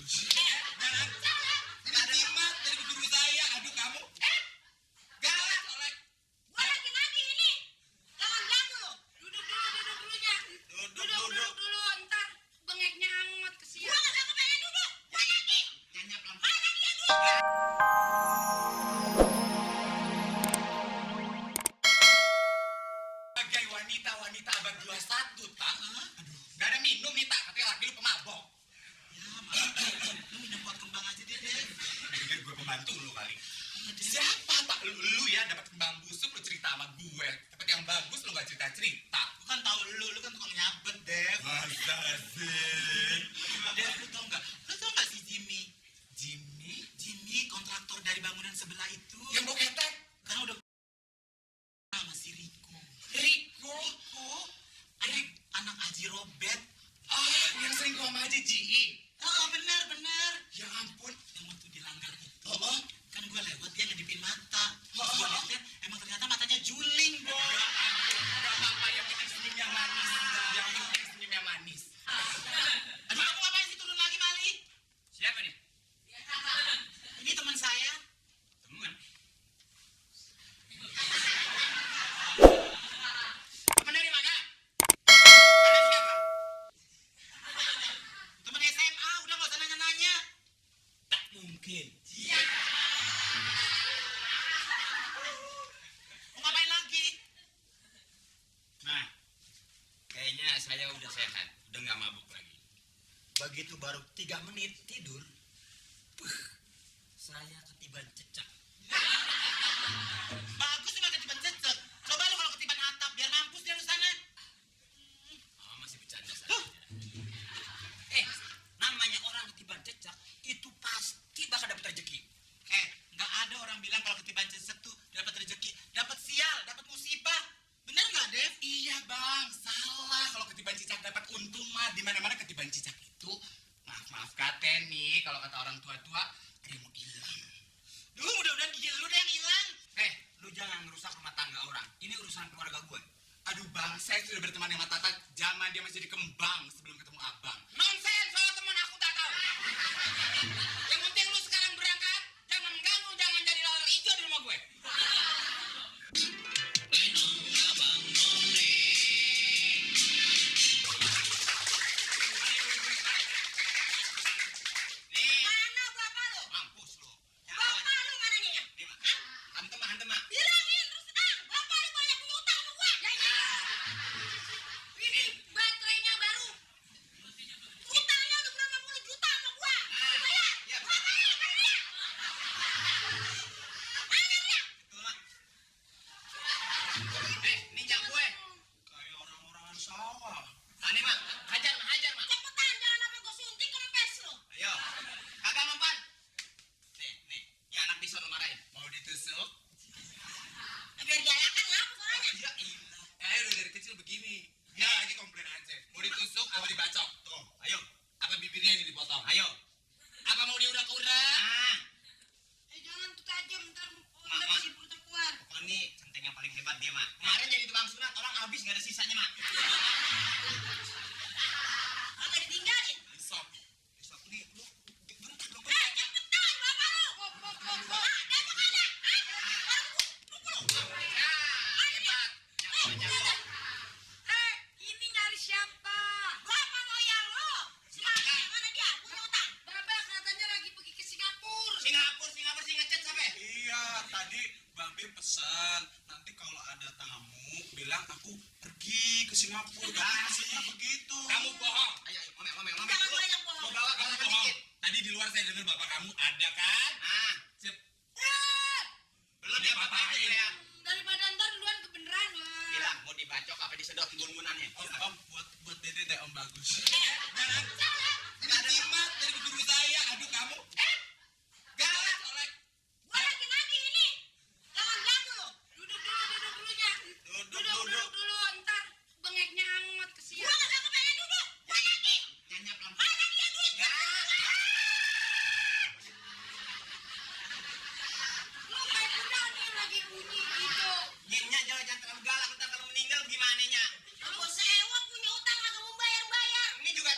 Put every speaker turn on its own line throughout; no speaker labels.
bagus.
Jangan jimat dari guru saya. Aduh kamu. Gawat oleh.
Gua lagi ini. Jangan ganggu lo. Duduk dulunya. Duduk dulu, ntar bengeknya hangat kesian. Gua enggak kepengen duduk. Gua lagi.
Nyanyi pelan.
Mana dia duduk?
Sebagai wanita abad 21, tak? Gak ada minum nih, tak? Katanya laki lu pemabok.
Ya, lu minum buat kembang aja deh.
Pikir gue pembantu lu kali. Siapa, tak? Lu ya dapat kembang busuk, lu cerita sama gue. Dapat yang bagus, lu gak cerita-cerita.
Gue kan tahu lu kan tukang nyabet, Dev.
Masa sih?
Dev, lu tau nggak si Jimmy kontraktor dari bangunan sebelah itu.
Yang bau ketek?
Kan udah sama si Riko.
Riko?
Anak Haji Robert.
Ah, yang sering gua sama Haji Ji.
Oh, benar.
Ya ampun.
Yang waktu dilanggar itu.
Oh.
Kan gue lewat dia ngedipin mata.
Oh.
Gue lihat emang ternyata matanya juling, Boy.
Ya ampun. Gak apa-apa, yang penting senyumnya manis. Yang penting senyumnya manis.
Aduh, kamu ngapain sih turun lagi, Mali?
Siapa nih?
Ini teman saya.
Temen. Temen dari mana? Temen siapa?
Teman SMA, udah nggak usah nanya-nanya.
Tak mungkin.
Mau ngapain lagi?
Nah, kayaknya saya udah sehat. Udah gak mabuk lagi.
Begitu baru 3 menit tidur, saya ketiban cecak.
Bagus sih makan ketiban cecek. Coba lu kalau ketiban atap, biar mampus dia di sana.
Oh, masih bercanda saja.
Namanya orang ketiban cecak, itu pasti bakal dapat rezeki.
Nggak ada orang bilang kalau ketiban cecek tuh dapat rezeki, dapat sial, dapat musibah. Bener nggak, Dev?
Iya bang, salah. Kalau ketiban cicak dapat untung mah di mana-mana ketiban cicak itu. Maaf kate nih, kalau kata orang tua-tua, dia mau hilang.
Duh, mudah-mudahan gigi lu deh yang hilang.
Lu jangan ngerusak rumah tangga orang. Ini urusan keluarga gue.
Aduh bang, saya sudah berteman dengan Tata zaman dia masih di Kembang sebelum ketemu abang.
Nonsen, soal teman aku tak tahu. Yang penting lu sekarang berangkat, jangan mengganggu, jangan jadi laler hijau di rumah gue.
Mana bapak lu?
Mampus lu.
Bapak lu mana nih?
Hantem mak.
Bilangin terus terang, bapak lu banyak punya utang sama gua. Ya. Ini baterainya baru. Utangnya udah berapa puluh juta sama gua. Bayar.
Ya.
Bayar.
Ninja gue.
Kayak orang-orangan sawah.
Nih mak, hajar mak.
Cepetan, jangan sampai gua suntik kempes lu.
Ayo, kagak mempan. Nih, ya anak bisa lu marahin. Mau ditusuk?
Biar dialakan ngapa soalnya.
Ya ilah. Udah dari kecil begini. Ya lagi komplain aja. Mau ditusuk, mau dibacok. Tuh, ayo. Apa bibirnya ini dipotong? Ayo. Apa mau diurak-urak?
Jangan tuh tajam, ntar
Mak.
masih perut keluar.
Pokoknya ini centeng yang paling hebat dia, mak. Kemarin jadi tukang sunat, orang habis nggak ada sisanya, mak.
Agak ditinggalin.
Isop nih, lu bentar dong.
Cepetan, bapak lu. Ada apa kagak?
Hebat.
Ini nyari siapa? Bapak moyang lo. Siapa? Mana dia? Punya utang. Bapak katanya lagi pergi ke Singapura.
Singapura sih ngechat sampai.
Iya, tadi Bang Bim pesan, nanti kalau ada tamu bilang aku pergi ke Singapura. Maksudnya begitu.
Kamu bohong. Ayo, ngomel.
Jangan banyak bohong.
Mau bawa kamu bohong. Tadi di luar saya dengar bapak kamu ada kan? Sip. Belum dia apa-apain ya.
Daripada ntar duluan kebeneran lah.
Bilang mau dibacok apa disedot gun-gunannya.
Om, buat Dede deh Om bagus.
Jangan jimat dari guru saya. Aduh kamu. Gawat oleh.
Gua lagi ini. Jangan ganggu lo. Duduk dulunya. Duduk dulu, ntar bengeknya hangat kesian. Gua nggak kepengen duduk. Gua lagi.
Nyanyi pelan.
Mana dia duduk? Lu kayak kuda nih lagi bunyi gitu.
Nyenyak jangan terlalu galak. Ntar kalau meninggal gimana nya?
Kalau sewa punya utang agak mau bayar.
Ini juga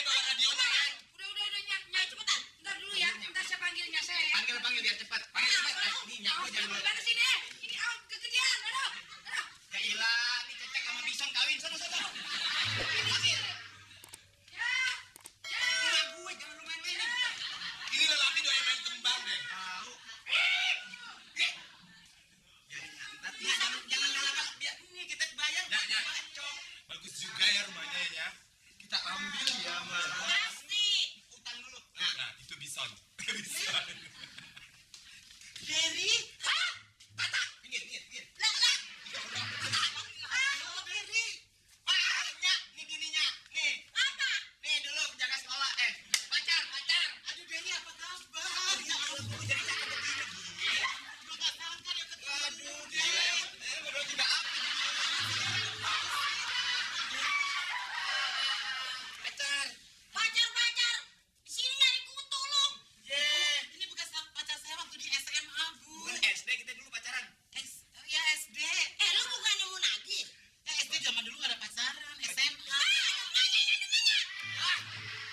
bawa radionya, Neng.
Udah, Nyai cepetan. Ntar dulu ya, ntar saya panggilnya saya ya.
Panggil biar cepat. Panggil cepat. Nih, nyaku jangan dulu.
Gimana sih deh? Ini kegedean, aduh.
Ya ilah, nih Cecek sama Bison kawin. Sono. Panggil. Udah gue, jangan lu main-main nih. Ini lelaki doyan main kembang deh.
Tahu.
Tapi jangan galak-galak. Biar ini kita bayar. Ya. Bagus juga ya rumahnya ya. Kita ambil ya, Mas.
Pasti.
Utang dulu. Nah, itu Bison. Bison.
Dery? Hah? Tata?
Minggir.
Lah.
Dery. Wah, Nyak, nih bininya. Nih.
Apa?
Nih dulu penjaga sekolah. Pacar. Aduh, Dery apa kabar? Ya Allah, kok jadi cakep begini. Gua nggak sangka ya ketemu. Aduh, Dery. Berdua juga apa?
Pacar. Di sini nyari kutu lu.
Ini bekas pacar saya waktu di SMA, Bu. Bukan SD, kita dulu pacaran. Ya SD.
Lu bukannya mau nagih?
Ya SD zaman dulu ada pacaran, SMA.
Nanya.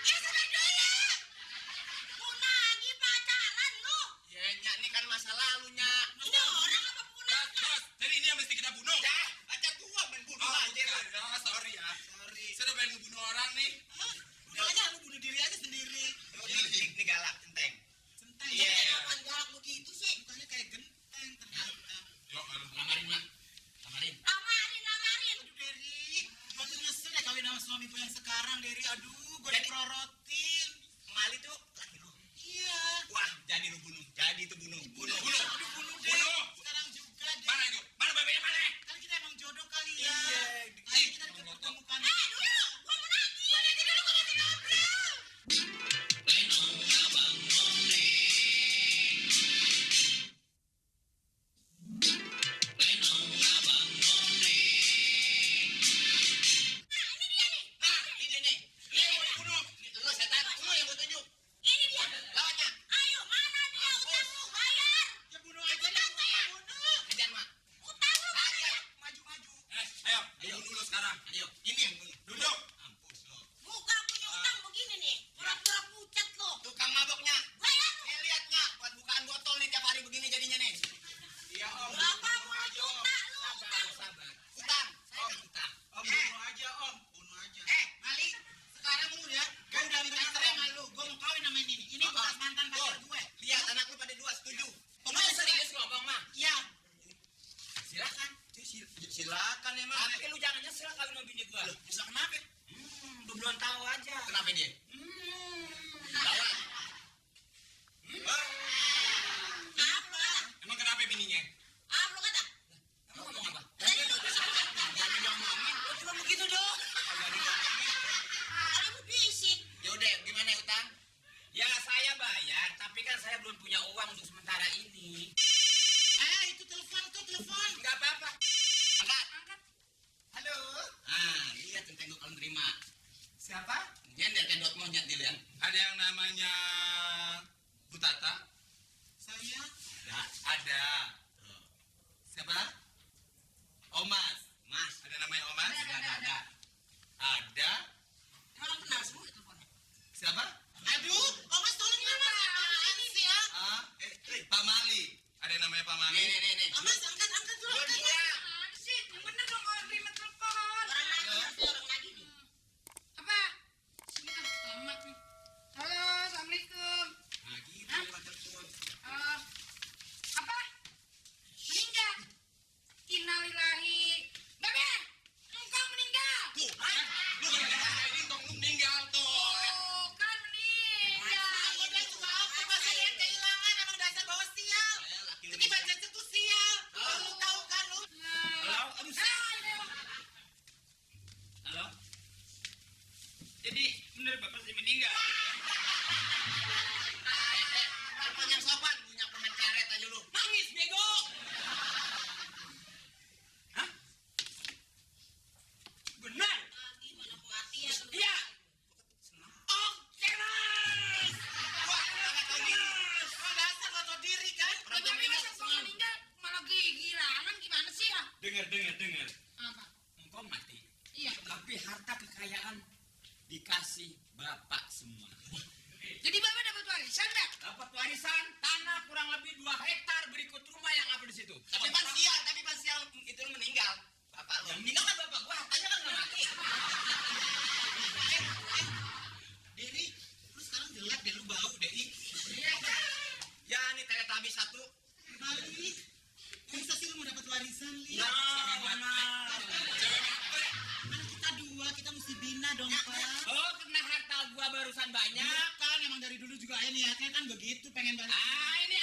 Ya sudah dulu. Mau nagih pacaran lu.
Ya, Nyak, ini kan masa lalu, Nyak.
Ini orang apa punah?
Jadi ini yang mesti kita bunuh. Ya, pacar gua main bunuh aja. Sorry ya. Saya udah pengen ngebunuh orang nih. Udah aja, lu bunuh diri aja sendiri. Ini galak, centeng. Iya.
Apaan galak begitu sih?
Mukanya kayak genteng ternyata.
Yuk,
Lamarin, Mak. Lamarin.
Lamarin.
Aduh, Dery. Gua tuh nyesel ya kawin sama suami gua yang sekarang, Dery. Aduh, gua
Jadi-
diprorotin.
Mali tuh laki lu.
Iya.
Wah, jadi lu bunuh. Jadi itu bunuh. Bunuh.
Aduh, bunuh, Dery.
Bunuh.
Sekarang juga, Dery.
Mana itu? Mana babenya mana?
Kan kita emang jodoh kali ya.
Iya.
Ayo kita pertemukan.
Dulu. Gua mau nagih. Gua nanti dulu gua masih ngobrol. Nah, ini dia nih.
Nah, ini nih. Ini yang mau dibunuh. Lu setan, lu yang gua tunjuk.
Ini dia.
Lawannya.
Ayo, mana dia utang lu? Bayar.
Ya bunuh aja
Utang
deh.
saya.
Kejar, Mak.
Utang lu bayar.
Maju.
Ayo, bunuh lu sekarang.
Ayo.
Ini yang bunuh.
Duduk.
Mampus lu.
Bukan punya utang begini nih. Pura-pura pucat lo.
Tukang maboknya.
Bayar.
Nih lihat, Mak. Buat bukaan botol nih tiap hari begini jadinya nih.
Iya, Om.
Berapa puluh juta lu utang.
Sabar. Utang. Saya kan utang.
Om, bunuh aja, Om. Bunuh aja.
Mali, sekarang lu ya, gue udah minta cerai sama lu. Gue mau kawin sama ini. Ini bekas mantan pacar gue.
Lihat anak lu pada dua setuju.
Lu
Lu
serius
serius ngomong, Mak?
Iya.
Silakan.
Silakan emang.
Tapi lu jangan nyesel kawin sama bini gua.
Bisa kenapa?
Lu belum tahu aja.
Kenapa dia?
Lawan.
Apa?
Emang kenapa bininya?
Apa lu kata?
Lu ngomong apa?
Tadi lu bisa
Lu cuma begitu dong.
Kalau lu bisik.
Yaudah, gimana utang? Ya saya bayar, tapi kan saya belum punya uang untuk sementara ini.
Itu telepon.
Enggak apa-apa. Angkat.
Halo.
Ah, lihat centeng gua kalau terima.
Siapa?
Nyender kan dot monyet dilihat.
Ada yang namanya Bu Tata?
Saya.
Ya, ada. Siapa? Omas. Mas.
Ada namanya Omas?
Ada. Ada.
Orang kenal semua teleponnya.
Siapa?
Aduh, Omas tolong ya, Mas. Apaan sih ya?
Ah, Pak Mali.
Ada yang namanya Pak Mali?
Nih.
Omas angkat dulu.
Lu dia.
Ada sih. Yang bener dong kalau terima telepon. Orang lagi, orang lagi nih.
Apa? Sini kan selamat nih. Halo, assalamualaikum.
Nah, gitu
Hah?
Pak telepon.
Apa? Meninggal? Innalillahi. Bebe, engkau meninggal.
Tuh, lu gak ini dong, lu meninggal tuh.
Oh, kan meninggal.
Udah juga apa? Mas ada yang kehilangan emang dasar bawa sial.
Saya laki lu.
Ini baca tuh sial. Lu tahu kan lu?
Halo, aduh. Halo. Jadi bener bapak saya meninggal.
Telepon yang sopan, punya permen karet aja lu.
Nangis bego. Hah? Benar.
Gimana kematian lu?
Iya. Oke, Mas.
Wah, nggak tahu diri. Emang dasar nggak tahu diri kan?
Tapi masa kau meninggal malah kehilangan gimana sih ya?
Dengar.
Apa?
Engkau mati.
Iya.
Tapi harta kekayaan dikasih bapak semua.
Jadi bapak dapat warisan dah.
Dapat warisan tanah kurang lebih 2 hektar berikut rumah yang ada di situ.
Tapi Pan sial itu lu meninggal. Bapak lu.
Yang meninggal kan bapak gua, hartanya kan nggak mati.
Diri, lu sekarang jelek deh, lu bau deh. Ya, nih Teletubbies 1. Balik. Masa sih lu mau dapat warisan, Li?
Ya, benar.
Anak kita 2, kita mesti bina dong, Pak.
Oh, karena harta gua barusan banyak.
Iya kan, emang dari dulu juga ayah niatnya kan begitu, pengen banget.
Ah, ini